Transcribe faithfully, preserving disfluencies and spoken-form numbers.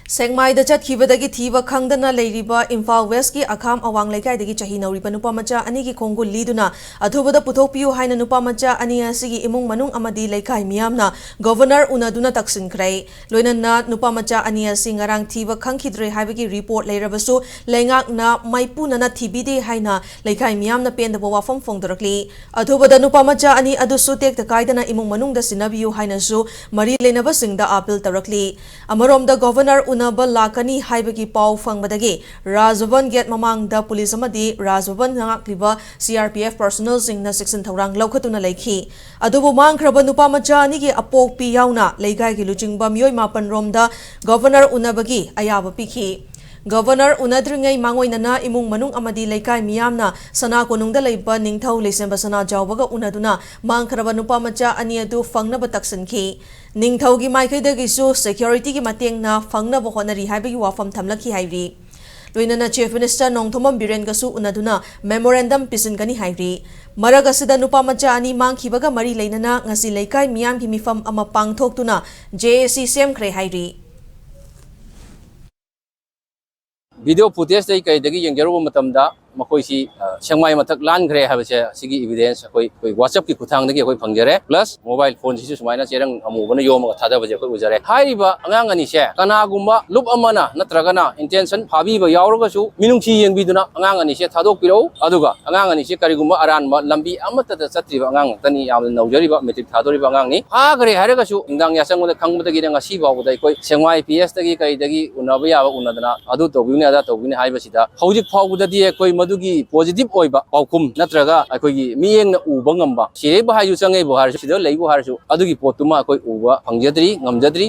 ꯁꯦꯛꯃꯥꯏꯗ ꯆꯠꯈꯤꯕꯗꯒꯤ ꯊꯤꯕ ꯈꯪꯗꯅ ꯂꯩꯔꯤꯕ ꯏꯝꯐꯥꯜ ꯋꯦꯁꯀꯤ ꯑꯈꯥꯝ ꯑꯋꯥꯡ ꯂꯩꯀꯥꯏꯗꯒꯤ ꯆꯍꯤ ꯅꯧꯔꯤꯕ ꯅꯨꯄꯥ ꯃꯆꯥ ꯑꯅꯤꯒꯤ ꯈꯣꯡꯒꯨꯜ ꯂꯤꯗꯨꯅ ꯑꯊꯨꯕꯗ ꯄꯨꯊꯣꯛꯄꯤꯌꯨ ꯍꯥꯏꯅ ꯅꯨꯄꯥ ꯃꯆꯥ ꯑꯅꯤ ꯑꯁꯤꯒꯤ ꯏꯃꯨꯡ ꯃꯅꯨꯡ ꯑꯃꯗꯤ ꯂꯩꯀꯥꯏ ꯃꯤꯌꯥꯝꯅ ꯒꯣꯚꯔꯅꯔ ꯎꯅꯗꯨꯅ ꯇꯛꯁꯤꯟꯈ꯭ꯔꯦ꯫ ꯂꯣꯏꯅꯅ ꯅꯨꯄꯥ ꯃꯆꯥ ꯑꯅꯤ ꯑꯁꯤ ꯉꯔꯥꯡ ꯊꯤꯕ ꯈꯪꯈꯤꯗ꯭ꯔꯦ ꯍꯥꯏꯕꯒꯤ ꯔꯤꯄꯣꯔꯠ ꯂꯩꯔꯕꯁꯨ ꯂꯩꯉꯥꯛꯅ ꯃꯥꯏꯄꯨꯅꯅ ꯊꯤꯕꯤꯗꯦ ꯍꯥꯏꯅ ꯂꯩꯀꯥꯏ ꯃꯤꯌꯥꯝꯅ ꯄꯦꯟꯗꯕ ꯋꯥꯐꯝ ꯐꯣꯡꯗꯣꯔꯛꯂꯤ꯫ ꯑꯊꯨꯕꯗ ꯅꯨꯄꯥ ꯃꯆꯥ ꯑꯅꯤ ꯑꯗꯨꯁꯨ ꯇꯦꯛꯇ ꯀꯥꯏꯗꯅ ꯏꯃꯨꯡ ꯃꯅꯨꯡꯗ ꯁꯤꯟꯅꯕꯤꯌꯨ ꯍꯥꯏꯅꯁꯨ ꯃꯔꯤ ꯂꯩꯅꯕꯁꯤꯡꯗ ꯑꯥꯄꯤꯜ ꯇꯧꯔꯛꯂꯤ꯫ ꯑꯃꯔꯣꯝꯗ ꯒꯣꯚꯔꯅꯔ ꯎꯅꯕ ꯂꯥꯛꯀꯅꯤ ꯍꯥꯏꯕꯒꯤ ꯄꯥꯎ ꯐꯪꯕꯗꯒꯤ ꯔꯥꯖꯚꯕꯟ ꯒꯦꯠ ꯃꯃꯥꯡꯗ ꯄꯨꯂꯤꯁ ꯑꯃꯗꯤ ꯔꯥꯖꯚꯕꯟ ꯉꯥꯛꯂꯤꯕ ꯁꯤ ꯑꯥꯔ ꯄꯤ ꯑꯦꯐ ꯄꯔꯁꯣꯅꯦꯜꯁꯤꯡꯅ ꯆꯦꯛꯁꯤꯟ ꯊꯧꯔꯥꯡ ꯂꯧꯈꯠꯇꯨꯅ ꯂꯩꯈꯤ꯫ ꯑꯗꯨꯕꯨ ꯃꯥꯡꯈ꯭ꯔꯕ ꯅꯨꯄꯥ ꯃꯆꯥ ꯑꯅꯤꯒꯤ ꯑꯄꯣꯛꯄꯤ ꯌꯥꯎꯅ ꯂꯩꯀꯥꯏꯒꯤ ꯂꯨꯆꯤꯡꯕ ꯃꯤꯑꯣꯏ ꯃꯥꯄꯟ ꯔꯣꯝꯗ ꯒꯣꯚꯔꯅꯔ ꯎꯅꯕꯒꯤ ꯑꯌꯥꯕ ꯄꯤꯈꯤ꯫ ꯒꯣꯚꯔꯅꯔ ꯎꯅꯗ꯭ꯔꯤꯉꯩ ꯃꯥꯡꯑꯣꯏꯅꯅ ꯏꯃꯨꯡ ꯃꯅꯨꯡ ꯑꯃꯗꯤ ꯂꯩꯀꯥꯏ ꯃꯤꯌꯥꯝꯅ ꯁꯅꯥ ꯀꯣꯅꯨꯡꯗ ꯂꯩꯕ ꯅꯤꯡꯊꯧ ꯂꯩꯁꯦꯝꯕ ꯁꯅꯥꯖꯥꯎꯕꯒ ꯎꯅꯗꯨꯅ ꯃꯥꯡꯈ꯭ꯔꯕ ꯅꯨꯄꯥ ꯃꯆꯥ ꯑꯅꯤ ꯑꯗꯨ ꯐꯪꯅꯕ ꯇꯛꯁꯤꯟꯈꯤ꯫ ꯅꯤꯡꯊꯧꯒꯤ ꯃꯥꯏꯀꯩꯗꯒꯤꯁꯨ ꯁꯦꯀ꯭ꯌꯨꯔꯤꯇꯤꯒꯤ ꯃꯇꯦꯡꯅ ꯐꯪꯅꯕ ꯍꯣꯠꯅꯔꯤ ꯍꯥꯏꯕꯒꯤ ꯋꯥꯐꯝ ꯊꯝꯂꯛꯈꯤ ꯍꯥꯏꯔꯤ꯫ ꯂꯣꯏꯅꯅ ꯆꯤꯐ ꯃꯤꯅꯤꯁꯇꯔ ꯅꯣꯡꯊꯣꯝꯕꯝ ꯕꯤꯔꯦꯟꯒꯁꯨ ꯎꯅꯗꯨꯅ ꯃꯦꯃꯣꯔꯦꯟꯗꯝ ꯄꯤꯁꯤꯟꯒꯅꯤ ꯍꯥꯏꯔꯤ꯫ ꯃꯔꯛ ꯑꯁꯤꯗ ꯅꯨꯄꯥ ꯃꯆꯥ ꯑꯅꯤ ꯃꯥꯡꯈꯤꯕꯒ ꯃꯔꯤ ꯂꯩꯅꯅ ꯉꯁꯤ ꯂꯩꯀꯥꯏ ꯃꯤꯌꯥꯝꯒꯤ ꯃꯤꯐꯝ ꯑꯃ ꯄꯥꯡꯊꯣꯛꯇꯨꯅ ꯖꯦ ꯑꯦ ꯁꯤ ꯁꯦꯝꯈ꯭ꯔꯦ ꯍꯥꯏꯔꯤ꯫ ꯚꯤꯗꯤꯑꯣ ꯐꯨꯇꯦꯖꯇꯒꯤ ꯀꯩꯗꯒꯤ ꯌꯦꯡꯖꯔꯨꯕ ꯃꯇꯝꯗ ꯃꯈꯣꯏꯁꯤ ꯁꯦꯛꯃꯥꯏ ꯃꯊꯛ ꯂꯥꯟꯈ꯭ꯔꯦ ꯍꯥꯏꯕꯁꯦ ꯑꯁꯤꯒꯤ ꯏꯚꯤꯗꯦꯟꯁ ꯑꯩꯈꯣꯏ ꯑꯩꯈꯣꯏ ꯋꯥꯆꯞꯀꯤ ꯈꯨꯠꯊꯥꯡꯗꯒꯤ ꯑꯩꯈꯣꯏ ꯐꯪꯖꯔꯦ꯫ ꯄ꯭ꯂꯁ ꯃꯣꯕꯥꯏꯜ ꯐꯣꯟꯁꯤꯁꯨ ꯁꯨꯃꯥꯏꯅ ꯆꯦꯔꯪ ꯑꯃꯨꯕꯅ ꯌꯣꯝꯃꯒ ꯊꯥꯗꯕꯁꯦ ꯑꯩꯈꯣꯏ ꯎꯖꯔꯦ꯫ ꯍꯥꯏꯔꯤꯕ ꯑꯉꯥꯡ ꯑꯅꯤꯁꯦ ꯀꯅꯥꯒꯨꯝꯕ ꯂꯨꯞ ꯑꯃꯅ ꯅꯠꯇ꯭ꯔꯒꯅ ꯏꯟꯇꯦꯟꯁꯟ ꯐꯥꯕꯤꯕ ꯌꯥꯎꯔꯒꯁꯨ ꯃꯤꯅꯨꯡꯁꯤ ꯌꯦꯡꯕꯤꯗꯨꯅ ꯑꯉꯥꯡ ꯑꯅꯤꯁꯦ ꯊꯥꯗꯣꯛꯄꯤꯔꯛꯎ꯫ ꯑꯗꯨꯒ ꯑꯉꯥꯡ ꯑꯅꯤꯁꯦ ꯀꯔꯤꯒꯨꯝꯕ ꯑꯔꯥꯟꯕ ꯂꯝꯕꯤ ꯑꯃꯠꯇꯗ ꯆꯠꯇ꯭ꯔꯤꯕ ꯑꯉꯥꯡ ꯉꯥꯛꯇꯅꯤ꯫ ꯌꯥꯝꯅ ꯅꯧꯖꯔꯤꯕ ꯃꯦꯇ꯭ꯔꯤꯛ ꯊꯥꯗꯣꯔꯤꯕ ꯑꯉꯥꯡꯅꯤ꯫ ꯐꯥꯈ꯭ꯔꯦ ꯍꯥꯏꯔꯒꯁꯨ ꯅꯨꯡꯗꯥꯡ ꯌꯥꯆꯪꯕꯗ ꯈꯪꯕꯗꯒꯤꯅ ꯉꯁꯤ ꯐꯥꯎꯕꯗ ꯑꯩꯈꯣꯏ ꯁꯦꯛꯃꯥꯏ ꯄꯤ ꯑꯦꯁꯇꯒꯤ ꯀꯩꯗꯒꯤ ꯎꯅꯕ ꯌꯥꯕ ꯎꯅꯗꯅ ꯑꯗꯨ ꯇꯧꯕꯤꯌꯨꯅꯦ ꯑꯗꯥ ꯇꯧꯕꯤꯌꯨꯅꯦ ꯍꯥꯏꯕꯁꯤꯗ ꯍꯧꯖꯤꯛ ꯐꯥꯎꯕꯗꯗꯤ ꯑꯩꯈꯣꯏ ꯃꯗꯨꯒꯤ ꯄꯣꯖꯤꯇꯤꯚ ꯑꯣꯏꯕ ꯄꯥꯎꯈꯨꯝ ꯅꯠꯇ꯭ꯔꯒ ꯑꯩꯈꯣꯏꯒꯤ ꯃꯤꯠꯌꯦꯡꯅ ꯎꯕ ꯉꯝꯕ ꯁꯤꯔꯦꯕꯨ ꯍꯥꯏꯔꯁꯨ ꯆꯪꯉꯦꯕꯨ ꯍꯥꯏꯔꯁꯨ ꯁꯤꯗ ꯂꯩꯕꯨ ꯍꯥꯏꯔꯁꯨ ꯑꯗꯨꯒꯤ ꯄꯣꯠꯇꯨꯃ ꯑꯩꯈꯣꯏ ꯎꯕ ꯐꯪꯖꯗ꯭ꯔꯤ, ꯉꯝꯖꯗ꯭ꯔꯤ꯫